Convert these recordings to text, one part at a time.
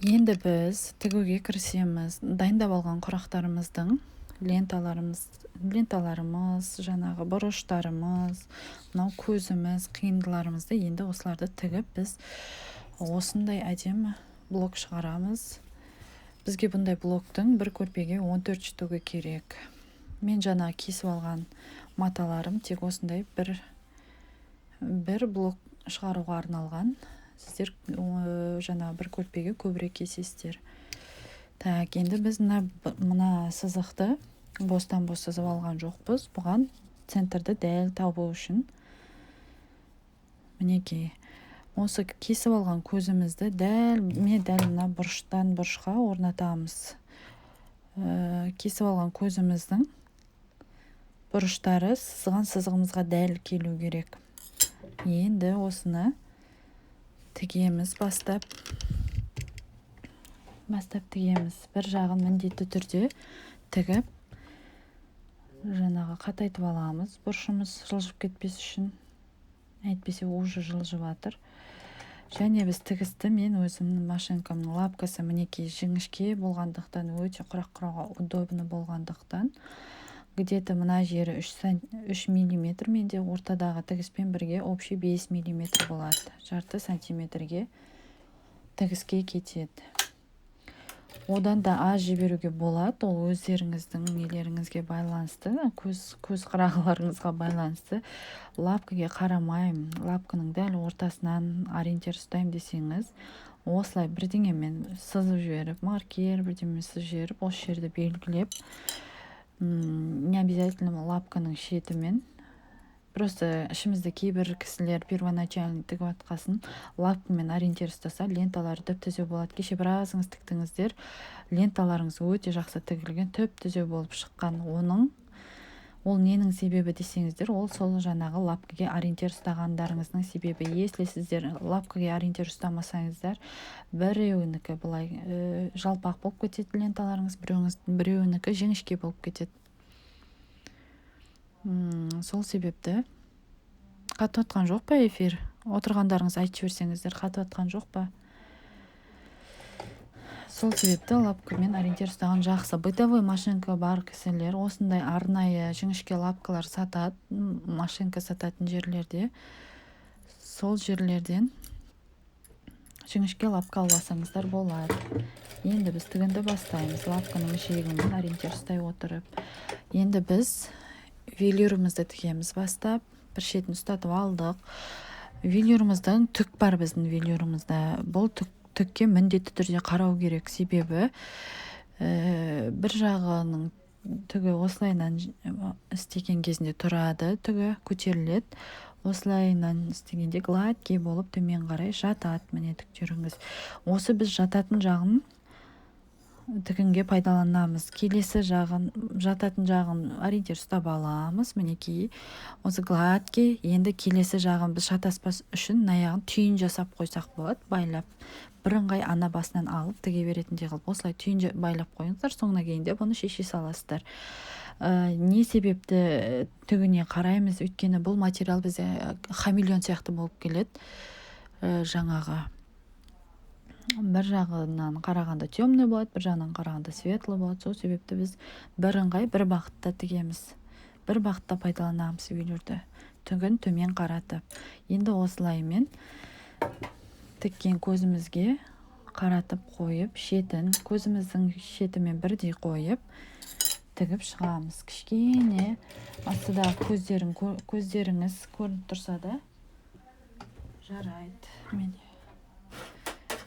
Енді біз тігуге кірісеміз. Дайындап алған құрақтарымыздың ленталарымыз, жаңағы бұрыштарымыз, мынау көзіміз, қиындыларымызды, енді осыларды тігіп, біз осындай әдемі блок шығарамыз. Бізге бұндай блоктың бір көрпеге 14 штугі керек. Мен жаңа кесіп алған маталарым тек осындай бір блок шығаруға арналған. Сіздер жаңа бір көрпеге көбірек кесесіздер. Так, енді біз мына сызықты бостан бос сызып алған жоқпыз. Бұған центрді дәл табу үшін, мінекей, осы кесіп алған көзімізді дәл мына бұрыштан бұрышқа орнатамыз. Кесіп алған көзіміздің бұрыштары сызған сызығымызға дәл келу керек. Енді осыны тігеміз, бастап тігеміз. Бір жағын міндетті түрде тігіп, жаңағы қатайтып аламыз, бұрышымыз жылжып кетпес үшін, әйтпесе уже жылжып жатыр. Және біз тігісті, мен өзімнің машинкамның лапкасы, мінекей, жіңішке болғандықтан, өте құрақ құрауға удобно болғандықтан, где-то мына жері 3 миллиметр, менде ортадағы тігіспен бірге общий 5 миллиметр болады, жарты сантиметрге тігіске кетеді. Одан да аз жіберуге болады, ол өздеріңіздің нелеріңізге байланысты, көз қырағыларыңызға байланысты. Лапкаге қарамаймын, лапканың дәл ортасынан ориентир ұстаймын десеңіз, осылай бірдеңемен сызып жіберіп, маркер бірдеме сызып жіберіп, осы жерді белгілеп, не обязательно лапканың шетімен. Просто ішімізде кейбір кісілер первоначально тігіп жатқасын лапкамен ориентир ұстаса, ленталары түп түзу болады. Кеше біразыңыз тіктіңіздер, ленталарыңыз өте жақсы тігілген, түп түзу болып шыққан. Ол ненің себебі десеңіздер, ол сол жаңағы лапкаге ориентир ұстағандарыңыздың себебі. Если сіздер лапкаге ориентир ұстамасаңыздар, біреуінікі былай жалпақ болып кетеді ленталарыңыз, біреуінікі жіңішке болып кетеді. Сол себепті қатып жатқан жоқ па эфир? Отырғандарыңыз айтып жіберсеңіздер, қатып жатқан жоқ па? Сол себепті лапкамен ориентир ұстаған жақсы. Бытовой машинка бар кісілер осындай арнайы жіңішке лапкалар сатады машинка сататын жерлерде. Сол жерлерден жіңішке лапка алып алсаңыздар болады. Енді біз тігінді бастаймыз, лапканың жиегімен ориентир ұстай отырып. Енді біз велюрімізді тігеміз. Бастап бір шетін ұстатып алдық. Велюріміздің түк бар, біздің велюрімізде. Бұл түкке міндетті түрде қарау керек, себебі бір жағының түгі осылайынан істеген кезінде тұрады, түгі көтеріледі, осылайынан істегенде гладкий болып төмен қарай жатады. Міне, түктеріңіз осы. Біз жататын жағын тігінге пайдаланамыз. Келесі жағын, жататын жағын ориентир ұстап аламыз. Мінекей, осы гладкий. Енді келесі жағын біз шатаспас үшін мына жағын түйін жасап қойсақ болады, байлап, бірыңғай ана басынан алып тіге беретіндей қылып, осылай түйін байлап қойыңыздар. Соңына келгенде бұны шеше саласыздар. Не себепті түгіне қараймыз? Өйткені бұл материал бізде хамелеон сияқты болып келеді. Жаңағы бір жағынан қарағанда темный болады, бір жағынан қарағанда светлый болады. Сол себепті біз бірыңғай бір бағытта тігеміз, бір бағытта пайдаланамыз велюрді, түгін төмен қаратып. Енді осылаймен тіккен көзімізге қаратып қойып, шетін көзіміздің шетімен бірдей қойып тігіп шығамыз. Кішкене астыдағы көздеріңіз көрініп тұрса да жарайды. Міне,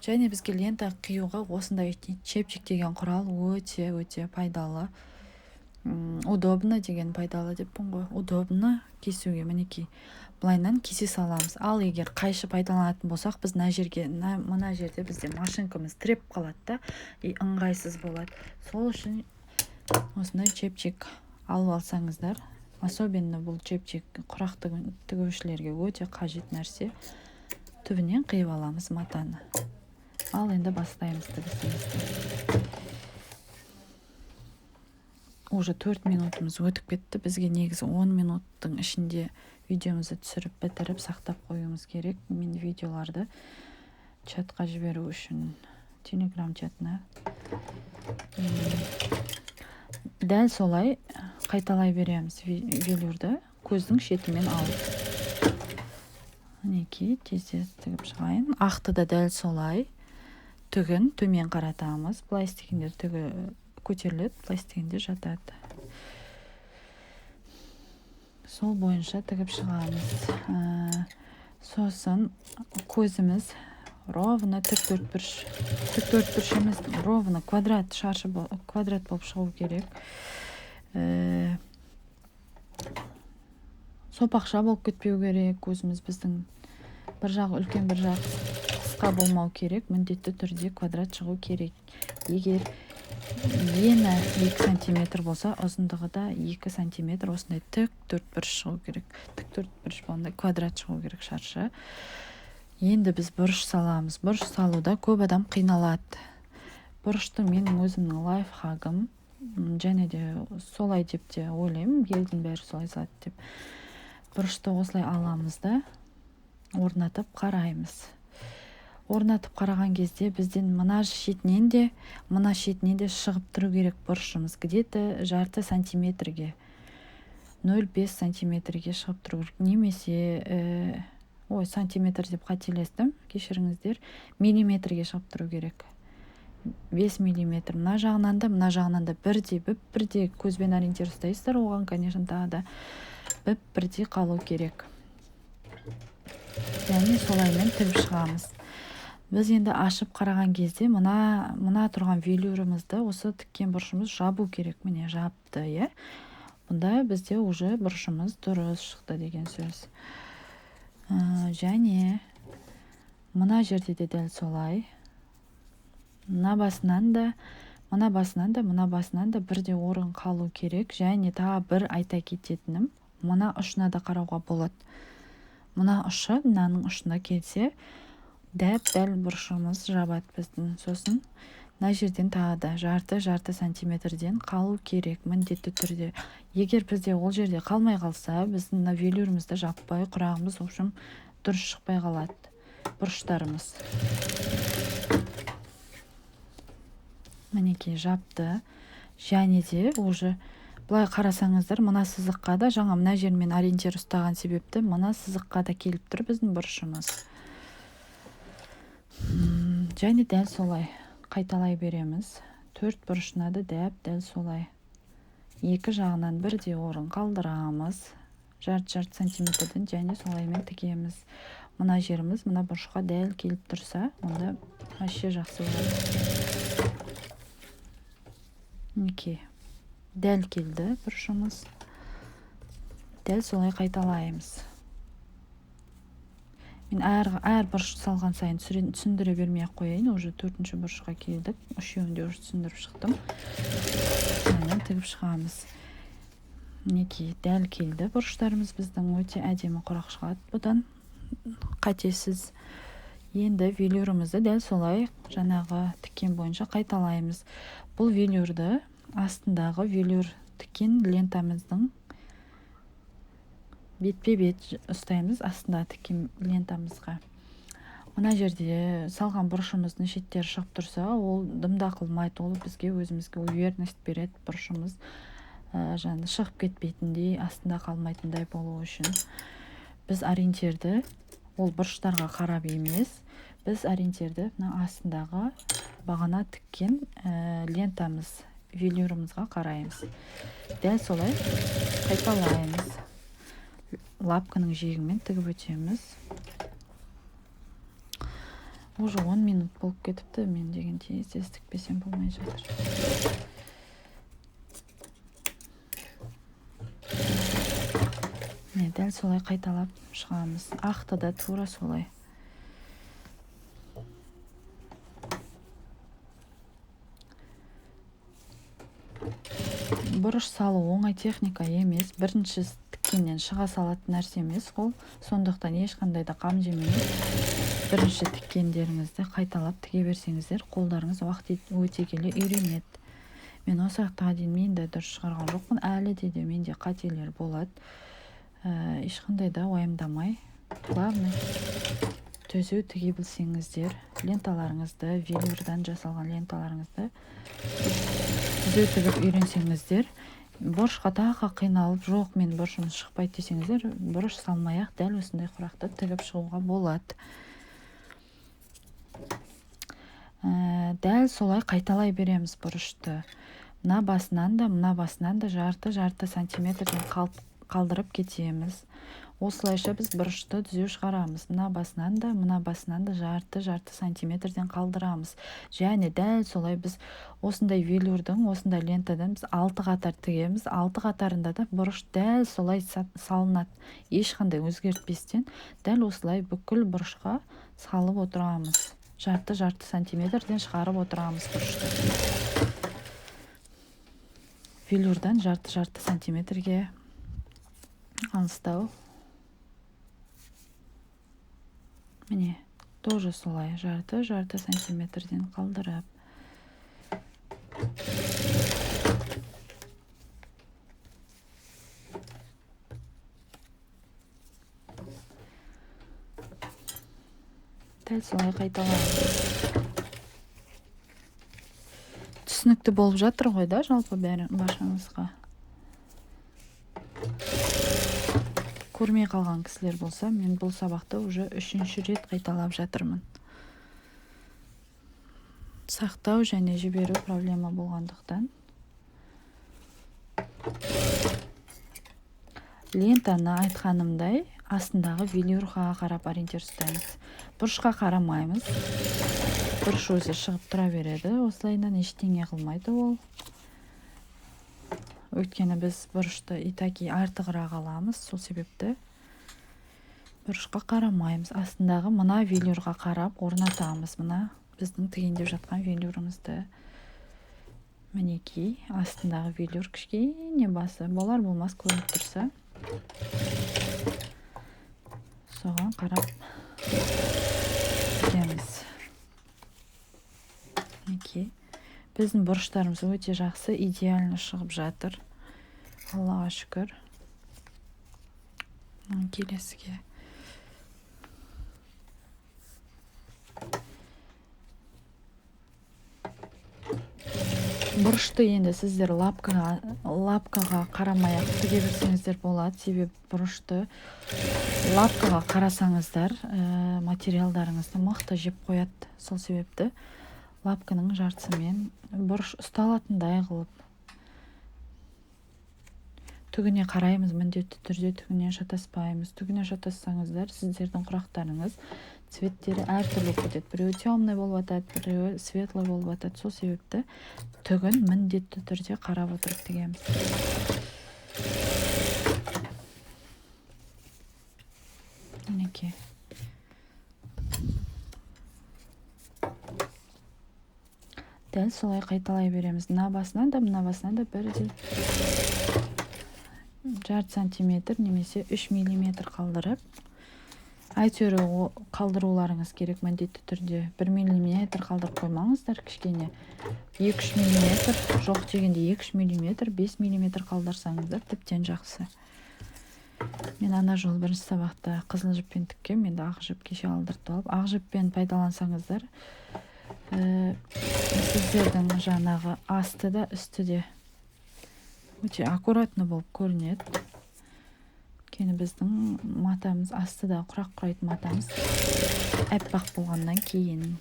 және бізге лента қиюға осындай чепчик деген құрал өте өте пайдалы, удобно деген, пайдалы деппін ғой, удобно кесуге. Мінекей, былайынан кесе саламыз. Ал егер қайшы пайдаланатын болсақ, біз мына жерге, мына жерде бізде машинкамыз тіреп қалады да, и ыңғайсыз болады. Сол үшін осындай чепчик алып алсаңыздар, особенно бұл чепчик құрақ тігушілерге өте қажет нәрсе. Түбінен қиып аламыз матаны. Ал енді бастаймыз тігісімізді. Уже 4 минутымыз өтіп кетті. Бізге негізі 10 минуттың ішінде видеомызды түсіріп бітіріп, сақтап қоюымыз керек мен видеоларды чатқа жіберу үшін. Телеграм чатына. Дәл солай қайталай береміз велюрді көздің шетімен алып. Мінекей, тез-тез тігіп шығайын. Ақты да дәл солай түгін төмен қаратамыз. Былай істегенде түгі көтеріледі, былай істегенде жатады. Сол бойынша тігіп шығамыз. Сосын көзіміз ровно тік төртбұрыш, тік төртбұрыш емес, ровно квадрат, шаршы квадрат болып шығу керек. Сопақша болып кетпеу керек көзіміз біздің. Бір жағы үлкен, бір жағы қысқа болмау керек. Міндетті түрде квадрат шығу керек. Егер ені 2 сантиметр болса, ұзындығы да 2 сантиметр, осындай тік төртбұрыш шығу керек. Тік төртбұрыш болғанда квадрат шығу керек, шаршы. Енді біз бұрыш саламыз. Бұрыш салуда көп адам қиналады. Бұрышты менің өзімнің лайфхагым, және де солай деп те ойлаймын, елдің бәрі солай салады деп. Бұрышты осылай аламыз да орнатып қараймыз. Орнатып қараған кезде бізден мына шетінен де, мына шетінен де шығып тұру керек бұрышымыз. Где-то жарты сантиметрге, 0,5 сантиметрге шығып тұру керек. Немесе, ой, сантиметр деп қателестім, кешіріңіздер, миллиметрге шығып тұру керек. 5 миллиметр. Мына жағынан да, мына жағынан да бірдей, бүп-бірдей көзбен ориентир ұстайсыздар, оған, конечно, тағы да бүп-бірдей қалу керек. Және солаймен тігіп шығамыз. Біз енді ашып қараған кезде мына тұрған велюрімізді осы тіккен бұрышымыз жабу керек. Міне жапты, иә? Бұнда бізде уже бұрышымыз дұрыс шықты деген сөз. Және мына жерде де дәл солай. Мына басынан да, мына басынан да, мына басынан да бірдей орын қалу керек. Және тағы бір айта кететінім, мына ұшына да қарауға болады. Мына ұшы, мынаның ұшына келсе, дәп-дәл бұрышымыз жабады біздің. Сосын мына жерден тағы да жарты сантиметрден қалу керек міндетті түрде. Егер бізде ол жерде қалмай қалса, біздің мына велюрімізді жаппай, құрағымыз, в общем, дұрыс шықпай қалады бұрыштарымыз. Мінекей жапты. Және де уже былай қарасаңыздар, мына сызыққа да жаңа мына жермен ориентир ұстаған себепті мына сызыққа да келіп тұр біздің бұрышымыз. Және дәл солай қайталай береміз. Төрт бұрышына да дәп-дәл солай. Екі жағынан бірдей орын қалдырамыз. Жарты-жарты сантиметрден және солаймен тігеміз. Мына жеріміз мына бұрышқа дәл келіп тұрса, онда вообще жақсы болады. Мінекей, дәл келді бұрышымыз. Дәл солай қайталаймыз. Мен әр бұрыш салған сайын түсіндіре бермей ақ қояйын. Уже төртінші бұрышқа келдік. Үшеуін де уже түсіндіріп шықтым. Мына тігіп шығамыз. Мінекей, дәл келді бұрыштарымыз біздің. Өте әдемі құрақ шығады бұдан. Қатесіз. Енді велюрімізді дәл солай жаңағы тіккен бойынша қайталаймыз. Бұл велюрді астындағы велюр тіккен лентамыздың бетпе-бет ұстаймыз астында тіккен лентамызға. Мына жерде салған бұрышымыздың шеттері шығып тұрса, ол дымда қылмайды, ол бізге өзімізге уверенность береді, бұрышымыз, жаңағы шығып кетпейтіндей, астында қалмайтындай болу үшін. Біз ориентирді ол бұрыштарға қарап емес, біз ориентирді мына астындағы бағана тіккен, лентамыз, велюрімізға қараймыз. Дәл солай қайталаймыз. Лапканың жиегімен тігіп өтеміз. Уже 10 минут болып кетіпті, мен деген тез-тез тікпесем болмай жатыр. Міне, дәл солай қайталап шығамыз. Ақты да тура солай. Бұрыш салу оңай техника емес. Бірінші тіккеннен шыға салатын нәрсе емес ол. Сондықтан ешқандай да қам жемей бірінші тіккендеріңізді қайталап тіге берсеңіздер, қолдарыңыз уақыт өте келе үйренеді. Мен осы уақытқа дейін мен де дұрыс шығарған жоқпын. Әлі де менде қателер болады. Ешқандай да уайымдамай, главное түзу тіге білсеңіздер Ленталарыңызды, велюрдан жасалған ленталарыңызды түзеу тігіп үйренсеңіздер, бұрышқа тағы қиналып, жоқ, мен бұрышым шықпайды десеңіздер, бұрыш салмай-ақ дәл осындай құрақты тігіп шығуға болады. Дәл солай қайталай береміз бұрышты. Мына басынан да, мына басынан да жарты-жарты сантиметрден қалдырып кетеміз. Осылайша біз бұрышты түзеу шығарамыз. Мына басынан да, мына басынан да жарты-жарты сантиметрден қалдырамыз. Және дәл солай біз осындай велюрдің, осындай лентадан біз 6 қатар тігеміз. 6 қатарында да бұрыш дәл солай салынады. Ешқандай өзгертпестен дәл осылай бүкіл бұрышқа салып отырамыз. Жарты-жарты сантиметрден шығарып отырамыз бұрышты. Велюрдан жарты-жарты сантиметрге алыстау. Міне, тоже солай жарты-жарты сантиметрден қалдырып. Дәл солай қайталаймыз. Түсінікті болып жатыр ғой да, жалпы бәрі баршаңызға. Көрмей қалған кісілер болса, мен бұл сабақты уже 3-ші рет қайталап жатырмын. Сақтау және жіберу проблема болғандықтан. Лентаны айтқанымдай астындағы велюрға қарап ориентир ұстаймыз. Бұрышқа қарамаймыз. Бұрыш өзі шығып тұра береді. Осылайынан ештеңе қылмайды ол. Өйткені біз бұрышты итаки артығырақ аламыз, сол себепті бұрышқа қарамаймыз. Астындағы мына велюрға қарап орнатамыз. Мына біздің тігіндеп жатқан велюрімізді. Мінекей, астындағы велюр кішкене басы болар болмас көрініп тұрса, соған қарап тігеміз. Мінекей. Біздің бұрыштарымыз өте жақсы, идеально шығып жатыр. Аллаға шүкір. Келесіге. Бұрышты енді сіздер лапкаға қарамай-ақ тіге берсеңіздер болады. Себебі бұрышты лапкаға қарасаңыздар, материалдарыңызды мықты жеп қояды. Сол себепті лапканың жартысымен бұрыш ұсталатындай қылып түгіне қараймыз, міндетті түрде түгіне шатаспаймыз. Түгіне шатассаңыздар, сіздердің құрақтарыңыз цветтері әртүрлі болып кетеді. Біреуі темный болып атады, біреуі светлый болып атады. Сол себепті түгін міндетті түрде қарап отырып тігеміз. Мінекей. Дәл солай қайталай береміз. Мына басынан да, мына басынан да бірдей жарты сантиметр немесе 3 миллиметр қалдырып, әйтеуір қалдыруларыңыз керек міндетті түрде. 1 миллиметр қалдырып қоймаңыздар, кішкене 2-3 миллиметр, жоқ дегенде 2-3 миллиметр, 5 миллиметр қалдырсаңыздар тіптен жақсы. Мен ана жолы бірінші сабақта қызыл жіппен тіккем, енді ақ жіп кеше алдыртып алып, ақ жіппен пайдалансаңыздар, сіздердің жаңағы асты да үсті де өте аккуратно болып көрінеді. Өйткені біздің матамыз асты да құрақ құрайтын матамыз әппақ болғаннан кейін.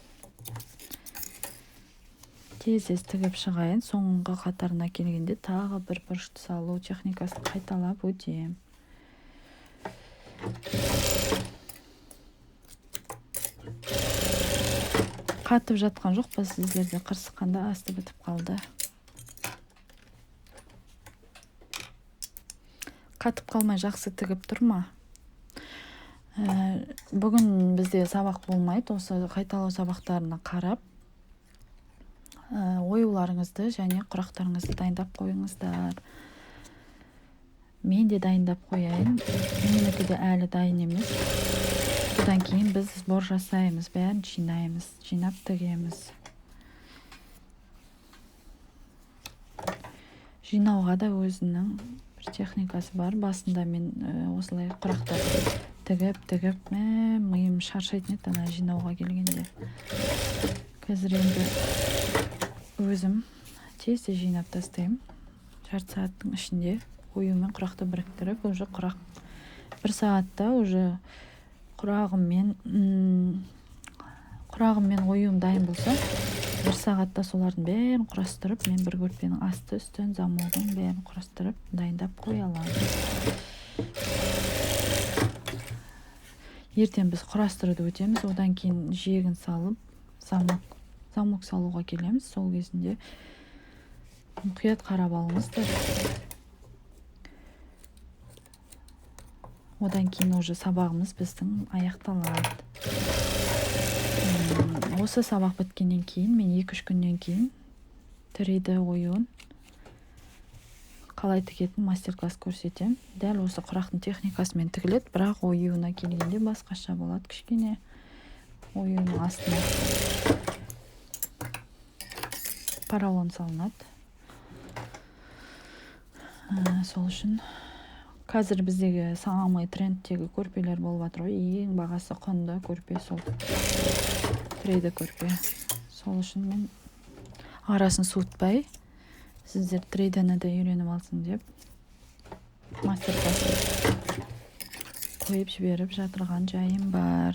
Тез-тез тігіп шығайын. Соңғы қатарына келгенде тағы бір бұрышты салу техникасын қайталап өтемін. Қатып жатқан жоқ па сіздерде? Қырсыққанда асты бітіп қалды. Қатып қалмай жақсы тігіп тұр ма? Бүгін бізде сабақ болмайды. Осы қайталау сабақтарына қарап, оюларыңызды және құрақтарыңызды дайындап қойыңыздар. Мен де дайындап қояйын. Менікі де әлі дайын емес. Бұдан кейін біз сбор жасаймыз, бәрін жинаймыз, жинап тігеміз. Жинауға да өзінің бір техникасы бар. Басында мен осылай құрақтарды Тігіп тігіп миым шаршайтын еді ана жинауға келгенде. Қазір енді өзім тез-тез жинап тастаймын. Жарты сағаттың ішінде оюмен құрақты біріктіріп, уже құрақ бір сағатта уже құрағыммен оюым дайын болса, бір сағатта солардың бәрін құрастырып, мен бір көрпенің асты үстін, замогын бәрін құрастырып дайындап қоя аламын. Ертең біз құрастыруды өтеміз, одан кейін жиегін салып, замок салуға келеміз. Сол кезінде мұқият қарап алыңыздар. Одан кейін уже сабағымыз біздің аяқталады. Осы сабақ біткеннен кейін, мен 2-3 күннен кейін 3D оюын қалай тігетін мастер-класс көрсетемін. Дәл осы құрақтың техникасымен тігіледі, бірақ оюына келгенде басқаша болады, кішкене оюының астына поролон салынады. Сол үшін қазір біздегі самый трендтегі көрпелер болып жатыр ғой, ең бағасы құнды көрпе сол 3D көрпе. Сол үшін мен арасын суытпай сіздер 3D-ні де үйреніп алсын деп мастер-класс қойып жіберіп жатырған жайым бар.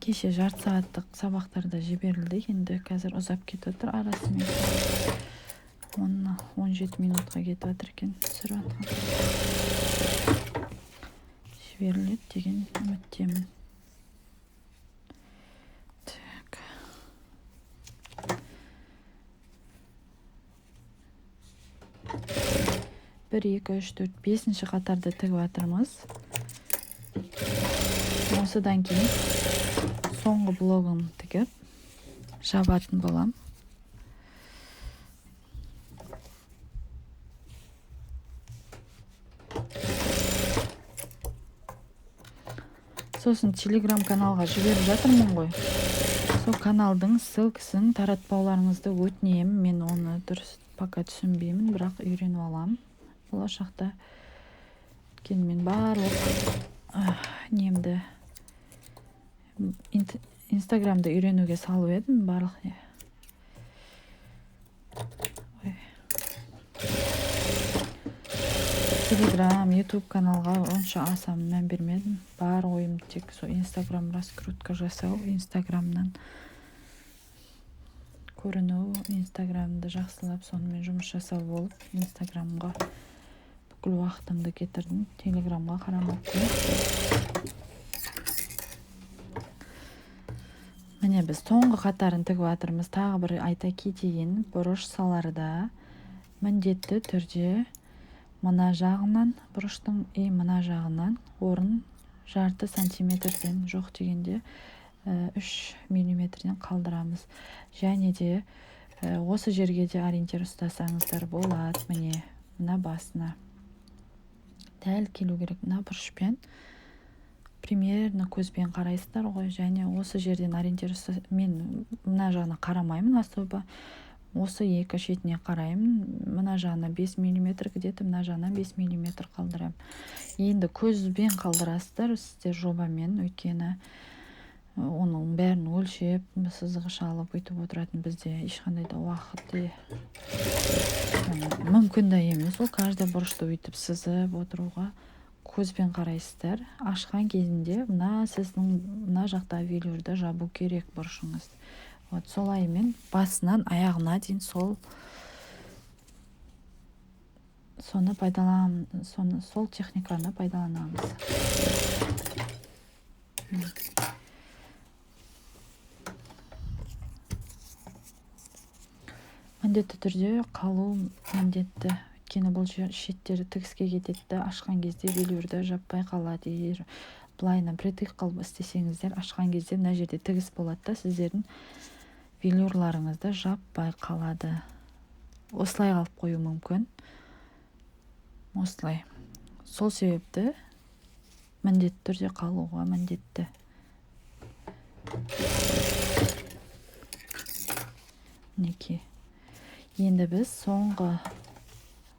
Кеше жарты сағаттық сабақтарда жіберілді, енді қазір ұзап кетіп отыр арасымен. 17 минутқа кетіп жатыр екен түсіріп жатқан. Жіберіледі деген үміттемін. Так. 1, 2, 3, 4, 5-ші қатарды тігіп жатырмыз. Осыдан кейін соңғы блогын тігіп жабатын болам. Сосын Telegram каналға жіберіп жатырмын ғой. Сол каналдың ссылкасын таратпауларыңызды өтінемін. Мен оны дұрыс пока түсінбеймін, бірақ үйреніп аламын болашақта. Өйткені мен барлық немді Инстаграмды үйренуге салып едім, барлық не. Ой. Телеграм, Ютуб каналға онша аса мән бермедім. Бар ойым тек сол Инстаграм раскрутка жасау, Инстаграмнан көріну, Инстаграмды жақсылап сонымен жұмыс жасау болып, Инстаграмға бүкіл уақытымды кетірдім, Телеграмға қарамаппын. Міне біз соңғы қатарын тігіп жатырмыз. Тағы бір айта кетейін, бұрыш саларда міндетті түрде мына жағынан бұрыштың и мына жағынан орын жарты сантиметрден жоқ дегенде 3 миллиметрден қалдырамыз. Және де осы жерге де ориентир ұстасаңыздар болады. Міне мына басына дәл келу керек, мына бұрышпен примерно көзбен қарайсыздар ғой. Және осы жерден ориентир мен мына жағына қарамаймын особо, осы екі шетіне қараймын. Мына жағына 5 миллиметр где-то, мына жағына 5 миллиметр қалдырамын. Енді көзбен қалдырасыздар сіздер жобамен, өйткені оның бәрін өлшеп, сызғыш алып өйтіп отыратын бізде ешқандай да уақыт мүмкін де емес. Ол каждый бұрышты өйтіп сызып отыруға көзбен қарайсыздар. Ашқан кезінде мына сіздің мына жақта велюрді жабу керек бұрышыңыз. Вот солаймен басынан аяғына дейін сол соны пайдалан, соны сол техниканы пайдаланамыз. Міндетті түрде қалу міндетті. Өйткені бұл жер шеттері тігіске кетеді де, ашқан кезде велюрді жаппай қалады. Егер былайынан притык қылып істесеңіздер, ашқан кезде мына жерде тігіс болады да, сіздердің велюрларыңызды жаппай қалады. Осылай қалып қою мүмкін. Осылай. Сол себепті міндетті түрде қалуға міндетті. Мінекей. Енді біз соңғы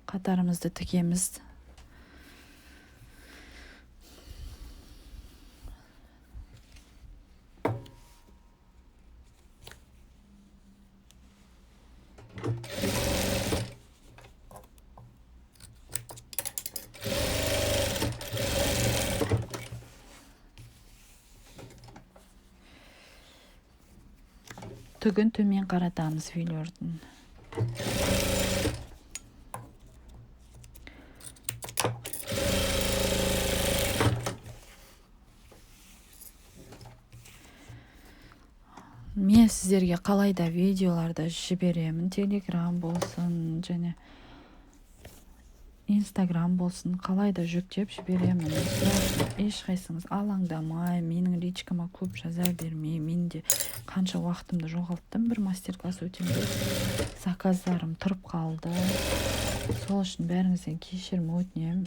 қатарымызды тігеміз. Түгін төмен қаратамыз велюрдің. Мен сіздерге қалай да видеоларды жіберемін, Телеграм болсын және Инстаграм болсын, қалай да жүктеп жіберемін. Ешқайсыңыз алаңдамай, менің личкама көп жаза бермей, мен де қанша уақытымды жоғалттым бір мастер-класс өтем деп, заказдарым тұрып қалды. Сол үшін бәріңізден кешірім өтінемін.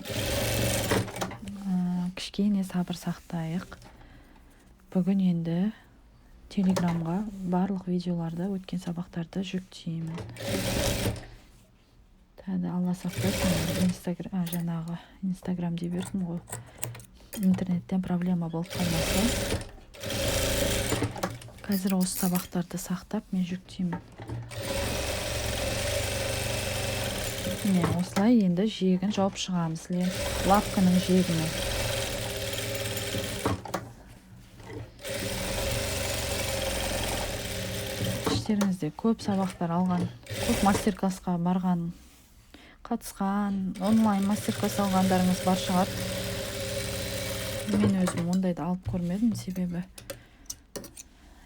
Кішкене сабыр сақтайық. Бүгін енді Телеграмға барлық видеоларды, өткен сабақтарды жүктеймін. Тағы Алла сақтасын, Инстаграм, жаңағы Инстаграм дей бердім ғой. Интернеттен проблема болып қалмаса. Қазір осы сабақтарды сақтап мен жүктеймін. Міне осылай енді жиегін жауып шығамыз, лапканың жиегімен. Іштеріңізде көп сабақтар алған, көп мастер-классқа барған, қатысқан, онлайн мастер-класс алғандарыңыз бар шығар. Мен өзім ондайды алып көрмедім, себебі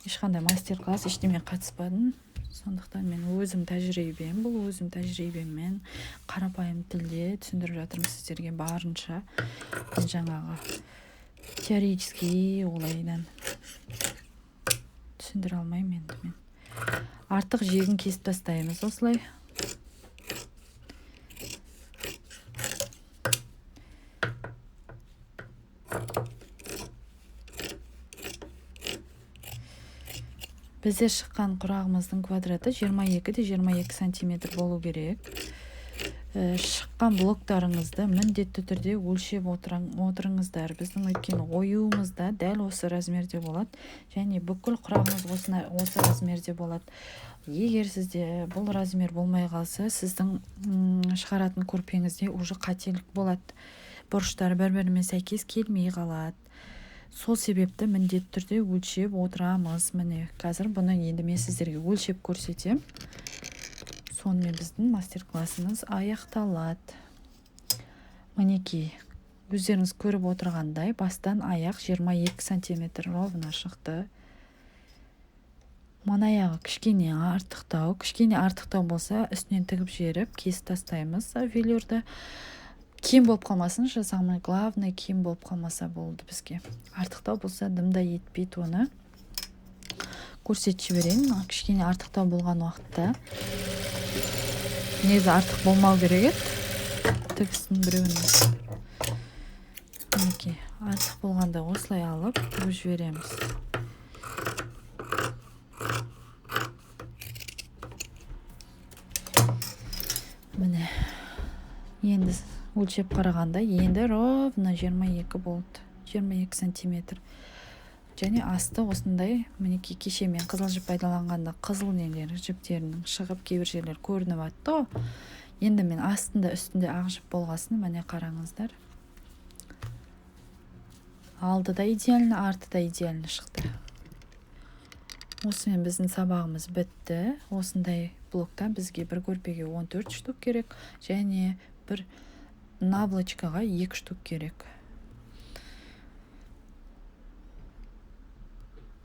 ешқандай мастер-класс ештеме қатыспадым. Сондықтан мен өзім тәжірибем, бұл өзім тәжірибеммен қарапайым тілде түсіндіріп жатырмын сіздерге барынша. Мен жаңағы теоретический олайдан түсіндіре алмаймын енді мен. Артық жиегін кесіп тастаймыз осылай. Бізде шыққан құрағымыздың квадраты 22-22 сантиметр болу керек. Шыққан блоктарыңызды міндетті түрде өлшеп отырыңыздар. Біздің өйткені оюымыз да дәл осы размерде болады. Және бүкіл құрағымыз осы размерде болады. Егер сізде бұл размер болмай қалса, сіздің шығаратын көрпеңізде уже қателік болады. Бұрыштары бір-бірімен сәйкес келмей қалады. Сол себепті міндетті түрде өлшеп отырамыз. Міне, қазір бұны енді мен сіздерге өлшеп көрсетем. Сонымен біздің мастер-классымыз аяқталады. Мінекей, өздеріңіз көріп отырғандай, бастан аяқ 22 сантиметр ровно шықты. Мына аяғы кішкене артықтау, кішкене артықтау болса, үстінен тігіп жіберіп, кесіп тастаймыз велюрді. Кем болып қалмасын, самое главное, кем болып қалмаса болды бізге. Артықтау болса, дым да етпейді оны. Көрсетіп жіберейін. Кішкене артықтау болған уақытта. Негізі артық болмау керек еді. Тігістің біреуін. Мінекей, артық болғанда осылай алып тігіп жібереміз. Міне, енді өлшеп қарағанда енді ровно 22 болды. 22 сантиметр. Және асты осындай, мінекей, кеше мен қызыл жіп пайдаланғанда қызыл нелері жіптерінің шығып кейбір жерлер көрініп атты ғой. Енді мен астында үстінде ақ жіп болғасын, міне қараңыздар. Алды да идеально, арты да идеально шықты. Осымен біздің сабағымыз бітті. Осындай блоктан бізге бір көрпеге 14 штук керек, және бір наволочкаға 2 штук керек.